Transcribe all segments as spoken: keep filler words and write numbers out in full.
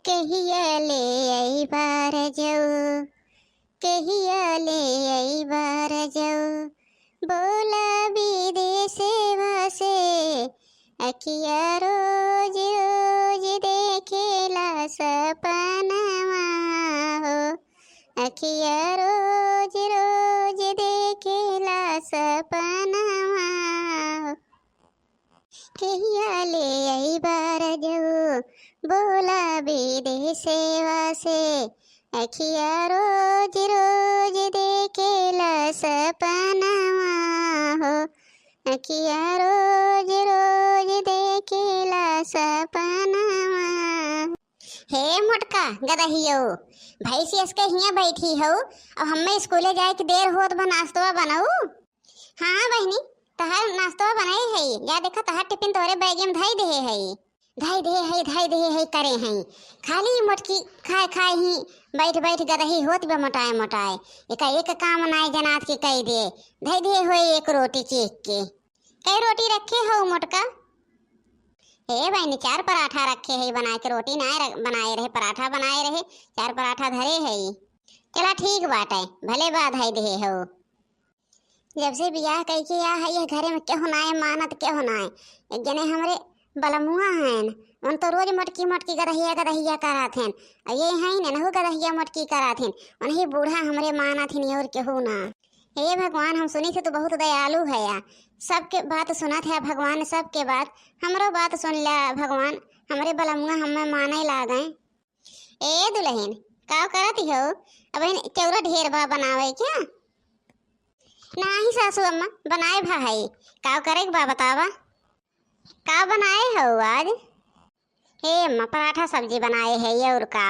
कहिया ले अइबा रजऊ, कहिया ले अइबा रजऊ, बोला विदेशवा से, अखिया रोज रोज देखेला सपनवा हो, अखिया रोज रोज देखेला सपनवा हो। कहिया ले अइबा रजऊ, बोला विदेशवा से, अखिया रोज रोज देखेला सपनवा हो, अखिया रोज रोज देखेला सपनवा। हे मोटका गदहियो, भैंसियस के हियाँ बैठी हऊ, अब हम्मे स्कूले जाए के देर होत बा, नाश्तवा बनाऊ। हाँ बहिनी, तहार नाश्तवा बनाई है, जा देखा तहार टिफिन तोहरे बैगे में धई देहे है, धई देहे है, धई देहे है करे है। खाली मोटकी खाए खाए ही बैठ बैठ गदही होत बा मोटाए मोटाए, एका एक काम नाई जनात के कई दे, धई देहे होए एक रोटी चीख के। कई रोटी रखे हो मोटका? ए बहिनी, चार पराठा रखे है बनाए के, रोटी नाई रख-, बनाए रहे, पराठा बनाए रहे, चार पराठा धरे है। चला ठीक बाटे, भले बा धई देहे हो। जब से बियाह कइके आ है, यह घरे में केहू नाय मानत, केहू नाय। एक जने हमरे बलमुआ हन, उन तो रोज मोटकी मोटकी गदहिया गदहिया करत हन, और ये हैं ननहु गदहिया मोटकी करत हन। उन्हीं बूढ़ा हमरे मानत हन और केहू ना। हे भगवान, हम सुनी थे तू बहुत दयालु है या, सबके बात सुनत है भगवान, सबके बात, हमरो बात सुन ला भगवान, हमरे बलमुआ हमें माने लागे। ए दुलहिन, का करत हो? अब इन चौरा ढेर बा बनावे क्या? नाही सासू अम्मा, बनाए भा है। का करे के बा बतावा? का बनाए हो आज? हे अम्मा, पराठा सब्जी बनाए है, ये और का?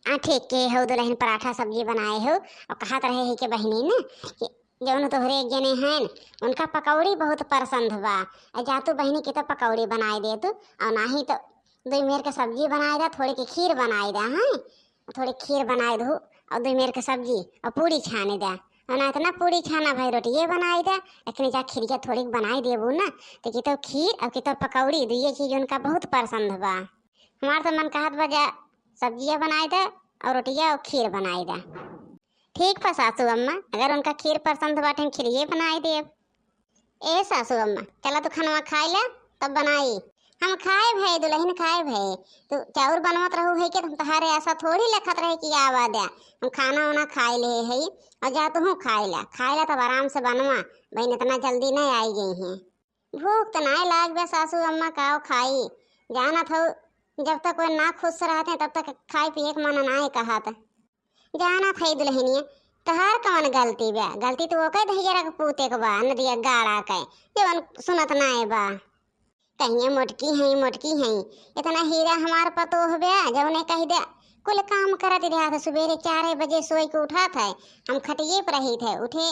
आ, ठीक के हो दुलहिन, पराठा सब्जी बनाए हो। और कहत रहे है के बहिनी ने कि जौन तोहरे एक जने हैं, उनका पकौड़ी बहुत पसंद बा। आ, जा तू बहिनी के तो पकौड़ी बनाए दे तू, और नाही तो दुई मेर के सब्जी बनाए दे, थोड़ी के खीर बनाए दे, हैं? थोड़ी खीर बनाए दू, और दुई मेर के सब्जी और पूड़ी छाने दे। और ना इतना पूड़ी छाना भाई, रोटिये बनाए दे, लेकिन जा खीरिया थोड़ी बनाए देबू ना, तो कि तो खीर और कि तो पकौड़ी, दुइये चीज उनका बहुत पसंद बा। हमार तो मन कहत बा जा सब्जिया बनाए दे और रोटिया और खीर बनाए दे। ठीक बा सासू अम्मा, अगर उनका खीर पसंद बाटे, खीरिये बनाए देब। ए सासू अम्मा, चला तू खानवा खाए ले, तब बनाई। हम खाए भए दुलहिन, खाए भए। तू चाउर बनवत रहू है कि हम तोहारे ऐसा थोड़ी लखत रहे कि आवा दे। हम खाना वाना खाए ले है, और जा तू खाए ला, खाए ला तब आराम से बनवा। बहिन इतना जल्दी नहीं आई गई हैं। भूख तो नाय लाग बे सासू अम्मा, काव खाई? जानत हो, जब तक कोई ना खुश रहते तब तक खाए पिए के मन नाय कहत। जानत है दुलहिनिया, तोहार कौन गलती बा? गलती तो ओके धैया रख पूते के बा, नदिया गाड़ा के, जवन सुनत नाय बा। कहिए मोटकी हैं, मोटकी हैं, इतना हीरा हमार पतोह बा, जवने कह दे कुल काम करत रहा था, सुबेरे चार बजे सोई के उठा था, हम खटिए पर रही थे, उठे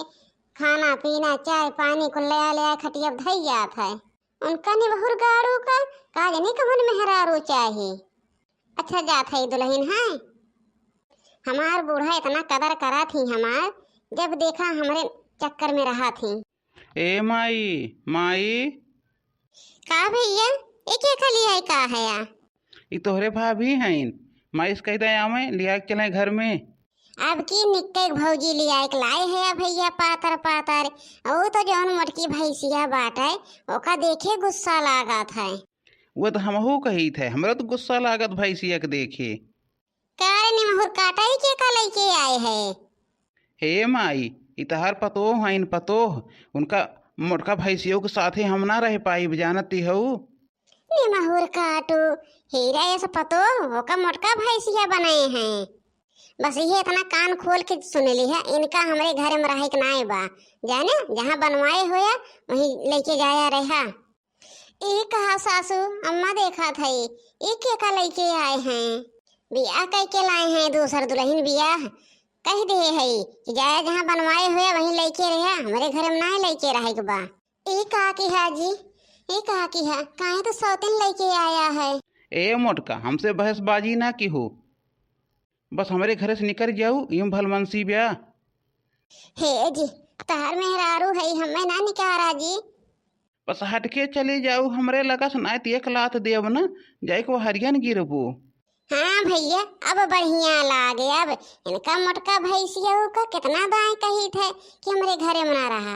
खाना पीना, चाय पानी कुल ले ले खटिया पर धई जात है। उनका निमहुर गाड़ू का का जानी कवन मेहरारू चाही। अच्छा जात है दुलहिन है, हमार बूढ़ा इतना कदर करा थी हमार, जब देखा हमरे चक्कर में रहा थी। ए माई, माई। का भैया, ये के खली है, का है या? ई तोहरे भाभी हईन। माई से कह दे आवे, लिया के चले घर में। अब की निक्के के भौजी लिया के लाए है भैया पातर पातर। ओ तो जौन मोटकी भैंसिया बाटे, ओका देखे गुस्सा लागत है। वो तो हमहू कही थे, हमरा तो गुस्सा लागत भैंसिया के देखे। का रे निमहुर काटा, ई के का लइके आए है? हे माई, ई तहार पतोह हईन पतोह, उनका मोटका भैंसियों के साथे हम ना रह पाइब, जानत ती हऊ। निमहुर काटू, हीरा ऐसा पतोह, ओका मोटका भैंसिया बनाए हैं। बस ये इतना कान खोल के सुन ली है, इनका हमरे घर में रहे के नाय बा, जाने जहाँ बनवाए होया वहीं लेके जाया रहा। ई कहा सासू, अम्मा देखा थई, ई के का लइके आए हैं? बियाह कई के लाए हैं दूसर दुलहिन बियाह। कह दे है कि जाया जहाँ बनवाए हुए वहीं लइके रहा, हमरे घर में ना लइके रहे के बा। ई का की है जी, ई का की है, काहे तो सौतन लइके आया है? ए मोटका, हमसे बहसबाजी ना की हो, बस हमरे घरे से निकल जाऊ, यूं भलमनसी ब्या। हे जी, तहार मेहरारू है, हमें ना निकारा जी। बस हटके चली जाऊ हमरे लगा से, नाहीं त एक लात देब न, जाइके वो हरियन गिरबू। हाँ भइया, अब बढ़िया लागे। अब इनका मोटका भैंसियऊ का कितना दाएं कहित है कि हमरे घरे में ना रहा।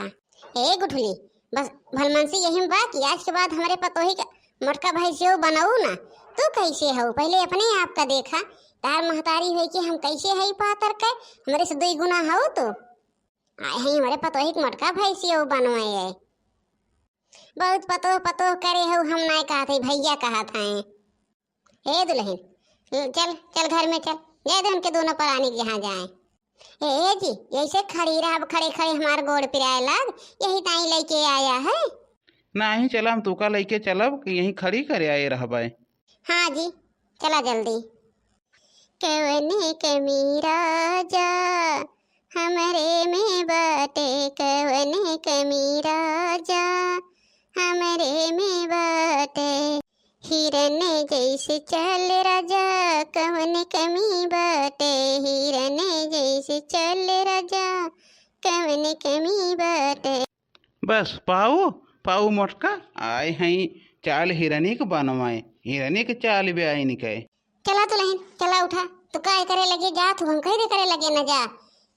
ए गुठली, बस भलमनसी यही में बा कि आज के बाद हमरे पतोही का मोटका भैंसियऊ बनऊ ना। तू कैसे हऊ, पहिले अपने आप का देखा। तार महतारी होई कि हम कैसे हई पातर के, हमरे से दुई गुना हऊ तू। आए हई हमरे पतोही के मोटका भैंसियऊ बनवाए है। बहुत पतोह पतोह करे हऊ, हम नाय कहत हई, भइया कहत हैं। ए दुलहिन, चल, चल घर में चल, जाए दे उनके दोनों परानी के जहाँ जाए। ए, ए जी, ऐसे खड़ी रहब, खड़े खड़े हमार गोड़ पिराए लाग, यही ताई लइके आया है। नाहीं, चला हम तोका लइके चलब कि यहीं खड़ी करे आए रहबे। हाँ जी, चला जल्दी। कवने कमी राजा हमरे में बाटे, कवने कमी राजा हमरे में बाटे। हिरन जैसे चाल राजा, कवन कमी बाटे, हिरन जैसे चाल राजा, कवन कमी बाटे। बस पाऊ, पाऊ मोटका, आए हई चाल हिरनी के बनवाए, हिरनी के चाल ब्याइन के। चला दुलहिन, चला उठा, तू काय करे लगे जात हू, हम कही दे करे लगे न जा।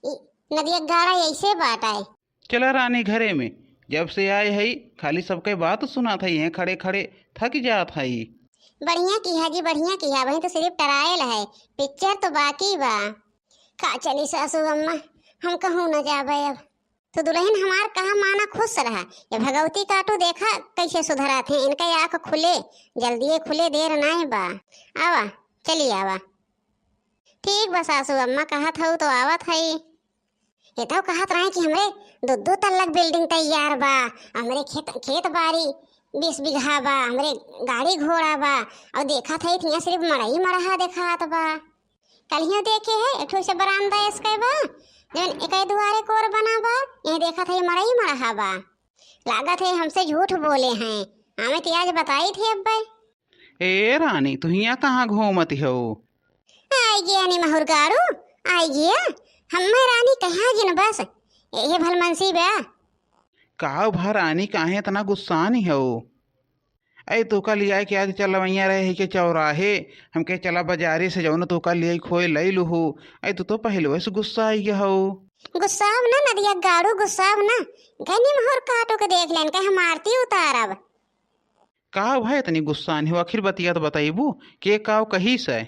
ई नदिया गाड़ा ऐसे बाटाए। चला रानी घरे में, जब से आए हई खाली सबके बात सुनात हई, यहीं खड़े खड़े थक जात हई। बढ़िया किहा जी, बढ़िया किहा, वहीं तो सिर्फ ट्रायल है, पिक्चर तो बाकी बा। का चली सासू अम्मा, हम कहूँ न जाबे अब। तो दुलहिन हमार कहा माना, खुश रहा। ये भगवती काटू देखा कैसे सुधरात है, इनका आँख खुले, जल्दिए खुले, देर नाय बा। आवा, चली आवा। ठीक बा सासू अम्मा, कहत हऊ तो आवत हई। ये तो कहत रहे कि हमरे दो दो तल्लक बिल्डिंग तैयार बा, हमरे खेत, खेत बारी बीस बीघा बा, हमरे गाड़ी घोड़ा बा, और देखत हई हियाँ सिर्फ मड़ई मड़हा देखात बा। कलियो देखे है, एक ठो से बरामदा इसके बा, जौन एक दुआरे कोर बना बा, ये देखत है मड़ई मड़हा बा। लागत है हमसे झूठ बोले हैं, हमें तो आज बताई थे अब्बे। ए रानी, तू हियाँ कहाँ घूमत हो? आई गया नी महुर गाड़ू, आई गया। हम्मे रानी कहाँ जिन बस, ये भलमनसी बा। का भा रानी, काहे इतना गुस्सान हो? ऐ तोका लियाए के आज चलवैया रहे है के चौराहे, हमके चला बाजारे से जौन तोका लियाई खोए लई लुहू। ऐ तू तो पहले से गुस्सा आई गया हो। गुस्साब ना नदिया गाड़ू, गुस्साब ना। गनी महुर काटू के देख लेन के हम आरती उतारब। का भाई इतनी गुस्सान हो, आखिर बतिया तो बताइबू, के काव कही से?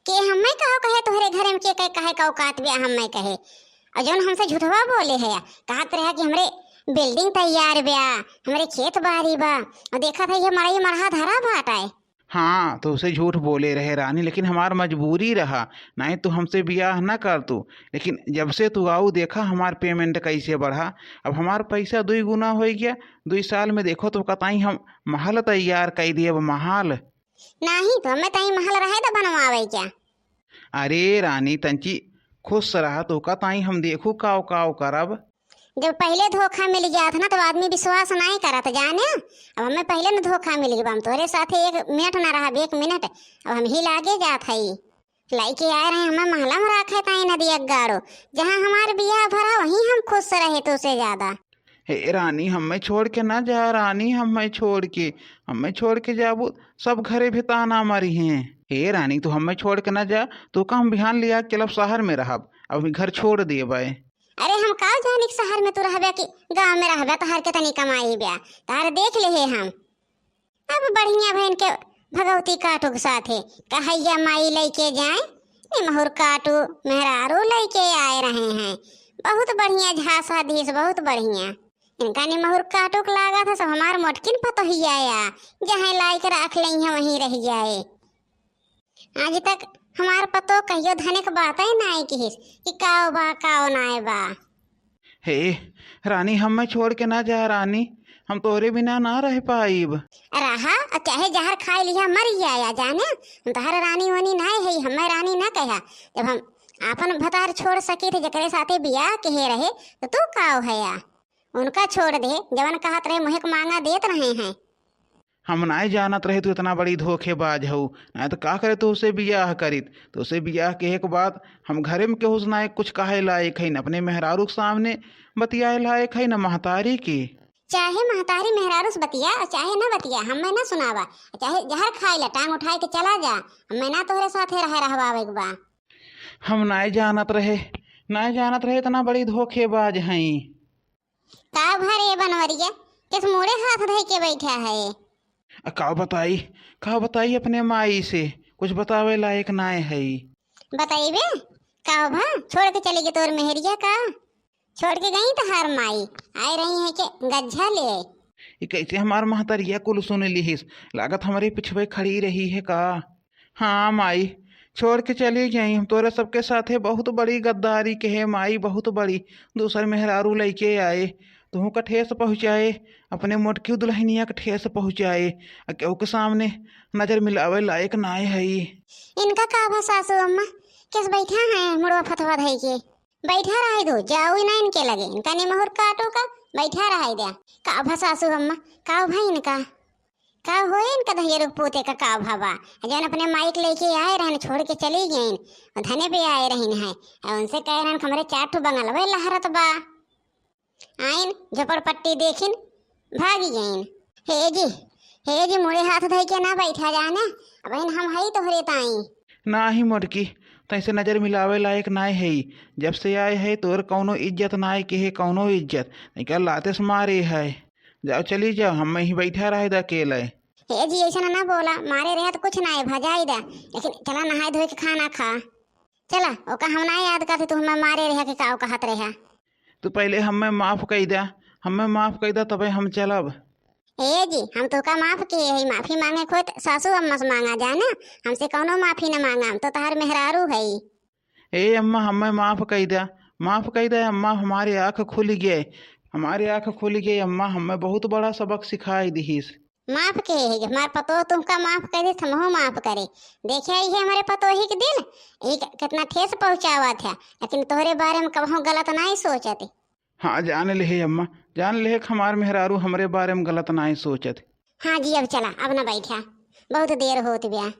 के हम्मे काव कहे, तोहरे घरे में के कहे, कहे का औकात ब्या हम्मे कहे? और जौन हमसे झूठवा बोले है, कहत रहा कि हमरे बिल्डिंग तैयार ब्या, हमरे खेत बारी बा, और देखत है ये मड़ई मड़हा धरा बाटाए। हाँ, तो उसे झूठ बोले रहे रानी, लेकिन हमार मजबूरी रहा, नहीं तो हमसे बियाह न कर तू। लेकिन जब से तू आऊ देखा हमार पेमेंट कैसे बढ़ा, अब हमार पैसा दुई गुना हो गया। दुई साल में देखो तो कताई हम महल तैयार कर दिए, अब महल। नहीं तो हमें ताई महल रहे तो बनवावे क्या? अरे रानी तंची खुश रहा, तो का ताई हम देखू काव काव करब। जब पहले धोखा मिल जात ना तो आदमी विश्वास नहीं करत जाने। अब हमें पहले न धोखा मिल गया, हम तोरे साथे एक मिनट ना रहब, एक मिनट। अब हम ही लागे जात हई। लइके आए रहे हमें महला में राखे ताई नदिया गाड़ो, जहाँ हमार बियाह भरा वहीं हम खुश रहे तो से ज्यादा। हे रानी, हमें छोड़ के ना जा रानी, हमें छोड़ के, हमें छोड़ के जाबू, सब घरे भी ताना मारी हैं। हे रानी, तू हमें छोड़ के ना जा, तो का हम बिहान लिया के चलब शहर में रहब, अब घर छोड़ देबे। अरे हम का जानी कि शहर में तू रहबे कि गाँव में रहबे, तहार के तनी कमाई ब्या, तहार देख ले हे हम। अब बढ़िया बहन के भगवती काटू के साथे कहैया माई लइके जाए, निमहुर काटू मेहरारू लइके आए रहे हैं। बहुत बढ़िया झांसा धीस, बहुत बढ़िया। इनका निमहुर काटू के लागत है सब हमार मोटकिन पतोहिया या, जहाँ लाइक राख लई है वहीं रह जाए। आज तक हमार पतो कहियो धने के बात ही नाई किहिस कि काओ बा, काओ नाय बा। हे रानी, हमें छोड़ के ना जा रानी, हम तोहरे बिना ना रह पाइब। रहा, और चाहे जहर खाए लिया मर जाया जाने, हम तोहर रानी वानी नाय है, हमें रानी ना कहा। जब हम आपन भतार छोड़ सकी थे, जकरे साथे बियाह के रहे, तो तू काओ है या? उनका छोड़ दे, जवन कहत रहे मुँह के मांगा देत रहे हैं। हम नाय जानत रहे तू इतना बड़ी धोखेबाज हऊ, नाय तो का करे तोसे बियाह करित। तोसे बियाह के एक बात हम घरे में केहू से नाय कुछ कहे लायक है, न अपने मेहरारू के सामने बतियाए लायक है, न महतारी के। चाहे महतारी मेहरारू से बतिया और चाहे ना बतिया, हमें ना सुनावा। चाहे जहर खाई ला, टांग उठाए के चला जा, हमें ना तोहरे साथे रहे रहवावे के बा। हम नाय जानत रहे, नाय जानत रहे इतना बड़ी धोखेबाज हई। का भा रे बनवरिया, किस मुड़े हाथ धइ के बैठा है? आ, का बताई, का बताई अपने माई से, कुछ बतावे लायक नाय है। बताइबे? का भा, छोड़ के चली गई तोर मेहरिया का? छोड़ के गई तोहार माई, आए रही है के गज्झा ले? ये कैसे हमार महतरिया कुल सुन लिहिस? लागत हमरे पिछवे खड़ी रही है का? हाँ माई, छोड़ के चली गई। हम तोरे सबके साथे बहुत बड़ी गद्दारी के है माई, बहुत बड़ी। दूसर मेहरारू लइके आए, तुहू का ठेस पहुँचाए, अपने मोटकी दुल्हनिया का ठेस पहुँचाए, आ केहू के सामने नजर मिलावे लायक नाय हई। इनका का भा सासू अम्मा, केस बैठा है मुड़वा फतवा धई के? बैठा रहे दो, जाओ ही ना इनके लगे, इनका निमहुर काटो का, बैठा रहे द्या। का भा सासू अम्मा, का भा इनका? का होए इनका दहियरू के पोते का का भा बा? जौन अपने माई के लेके आए रहन, छोड़ के चली गईन, और धने पे आए रहिन है, और उनसे कहे रहन कि हमरे चार ठो बंगलवे लहरत बा। आइन, झोपड़पट्टी देखिन, भागी गईन। हे जी, हे जी, मुड़े हाथ धई के ना बैठा जाने, अब इन हम हई तोहरे ताई। नाही मोटकी, तैसे नजर मिलावे लायक नाय है। जब से आए है तोर कौनो इज्जत नाय के है, कौनो इज्जत। तैका लाते से मारे है। जाओ चली जाओ, हम ही बैठा रहे दा अकेले। हे जी, ऐसा ना बोला, मारे रहे तो कुछ नाय भजाई दा, लेकिन चला नहाए धोए के खाना खा। चला, ओका हम ना याद करते, तू हमें मारे रहा कि का कहत रहा। तू पहले हमें माफ कई द्या, हमें माफ कई द्या, तबे हम चलब। ए जी, हम तोका माफ किए हई, माफी मांगे खोत सासू अम्मा से मांगा जाना, हमसे कौनो माफी न मांगा, हम तो तहार मेहरारू हई। ए अम्मा, हमें माफ कई द्या, माफ कई द्या अम्मा, हमारे आँख खुल गए, हमारे आँख खुल गए अम्मा, हमें बहुत बड़ा सबक सिखाई दिहिस। माफ के है, हमार पतोह तुमका माफ करे, हमहू माफ करे। देखे ही है हमारे पतोही के दिल, एक कितना ठेस पहुँचावा था, लेकिन तोहरे बारे में कबहू गलत नाई सोचत। हाँ, जान ले हे अम्मा, जान ले हे कि हमार मेहरारू हमरे बारे में गलत नाई सोचत। हाँ जी, अब चला, अब ना बैठा, बहुत देर होत ब्या।